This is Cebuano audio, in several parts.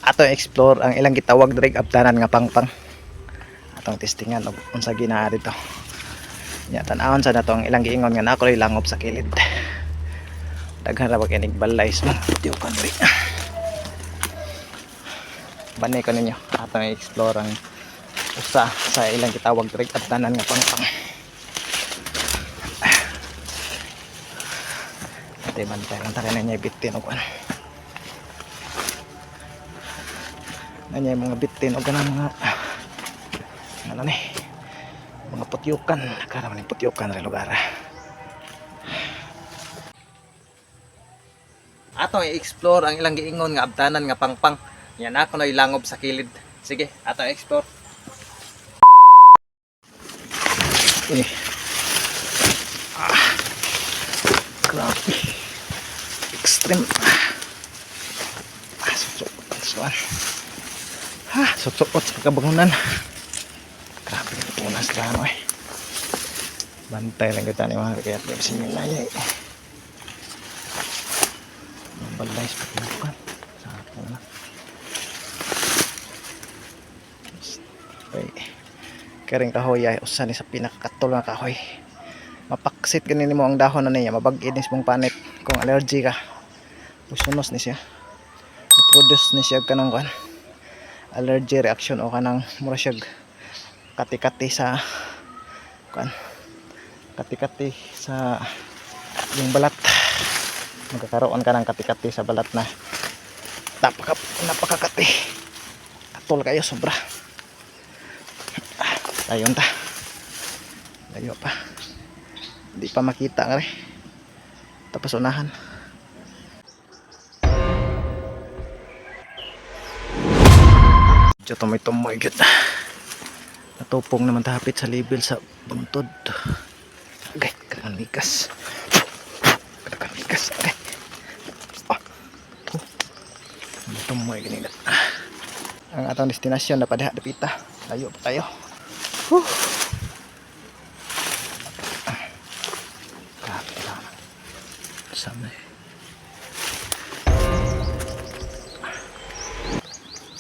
Atong explore ang ilang gitawag diri abtanan nga pangpang. Atong testingan og unsa ginaa dito. Nya tan-awon sa nato ang ilang giingon nga naa koy langob sa kilid. Daghan ra ba kinig balay sa mga putyukan diri. Banay ko ninyo atong i-explore ang usa sa ilang gitawag diri abtanan nga pangpang. Ate bantay lang ta kay niya bitin og ano. Nanya yung mga bitin og kanang mga ano ni, mga putyukan. Nagkaraman yung putyukan rin lugar. Atong i-explore ang ilang giingon nga abtanan nga pangpang. Yan ako na ilangob sa kilid. Sige, atong i-explore. Eh. Ah. Grabe. Extreme. Ah, susuot. Suan. Ha, susuot sa pagkabangunan. Grabe yung punas lang eh. Bantay lang kita ni mga kaya sa inyo na eh. Ang balay sa pagkabukan. Sa na. Okay. Karing kahoy ay usa ni sa pinakakatol nga kahoy. Mapaksit ganin nimo ang dahon na niya, mabag-id ni sa mong panit kung allergy ka. Pusunos ni siya. Produce ni siya kanang kuan. Allergy reaction o kanang mura siya kati-kati sa kuan. Kati-kati sa yung balat. Magkakaroon ka ng kati-kati sa balat na napakakati. Katol kayo sobra. Tayon ta. Layo pa. Hindi pa makita nga rin. Tapos unahan. Medyo tumoy-tumoy gud. Natupong naman tahapit sa level sa buntod. Okay, kakanikas. Kakanikas. Okay. Ah. Oh. Tumoy ganina. Ang atong destinasyon na padha dapita. Layo pa tayo. Whew. Grabe lang. Sama eh.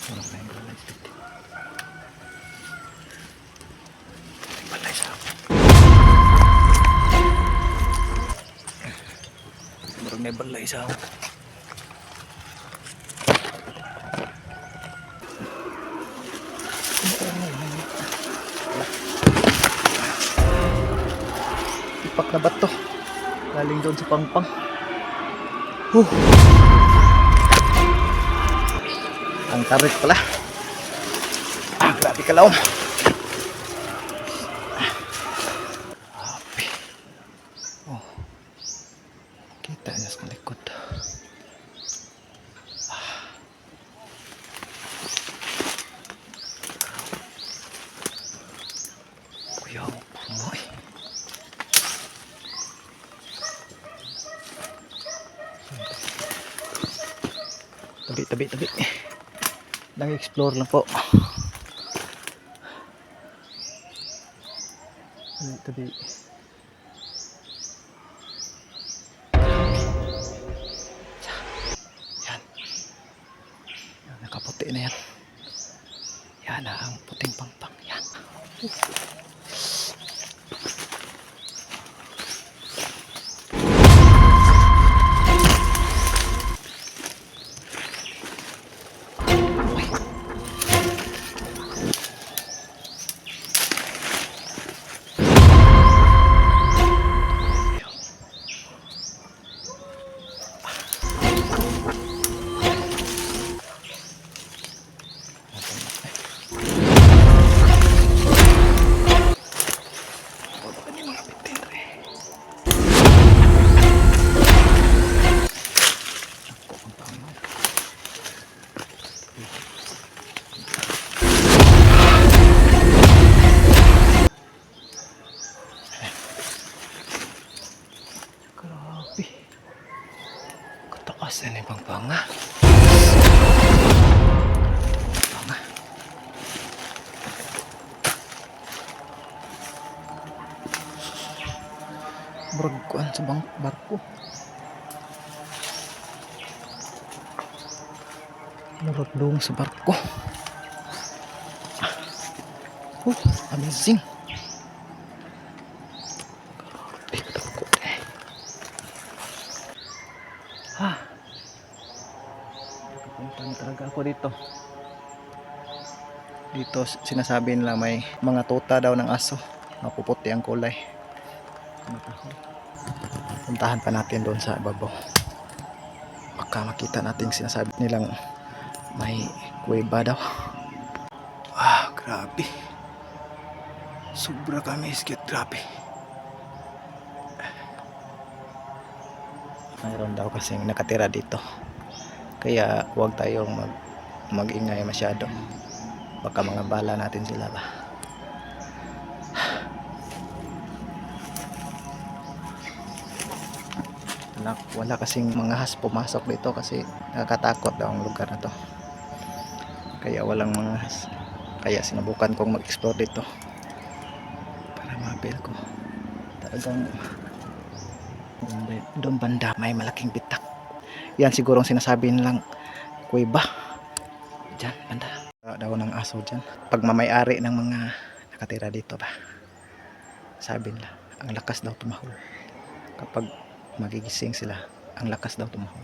Walang na yung balay dito. Balay sa ako. Murag na yung balay sa ako. Ipak na bato. Galing doon sa pangpang. Huh. Ang tarik pala. Ah, grabe kalawom. Grabe. Oh. Kita niya sa likod. Ah. Kuya, mo eh. Tabi, tabi, tabi. Nang-explore lang po. Tabi, tabi. Yan. Yan, nakaputi na yan. Yan na ang puting pangpang. Yan. Ano yung mga bitin re? Ako ang pangman. Grabe. Kataas na yung pangpanga. Pangpanga. Murag kuan sa bang barko. Murag dong sa barko. Oh, amazing. Grabe, kadako eh. Ha. Nakapunta na talaga ako dito. Dito sinasabi nila may mga tuta daw ng aso. Mapuputi ang kulay. Mga. Puntahan pa natin doon sa ibabaw. Baka makita natin sinasabi nilang may kuweba daw. Ah, grabe. Sobra kami iskit, grabe. Mayroon daw kasing nakatira dito. Kaya huwag tayong mag-ingay masyado. Baka mga bala natin sila ba. Wala kasing mga has pumasok dito kasi nakakatakot daw ang lugar na to. Kaya walang mga has. Kaya sinubukan kong mag-explore dito para ma-feel ko. Talagang doon banda may malaking bitak. Yan siguro ang sinasabi nilang kuweba. Diyan, banda. Daw ng aso dyan. Pagmamayari ng mga nakatira dito ba. Sabi nila, ang lakas daw tumahol. Kapag magigising sila, ang lakas daw tumahol.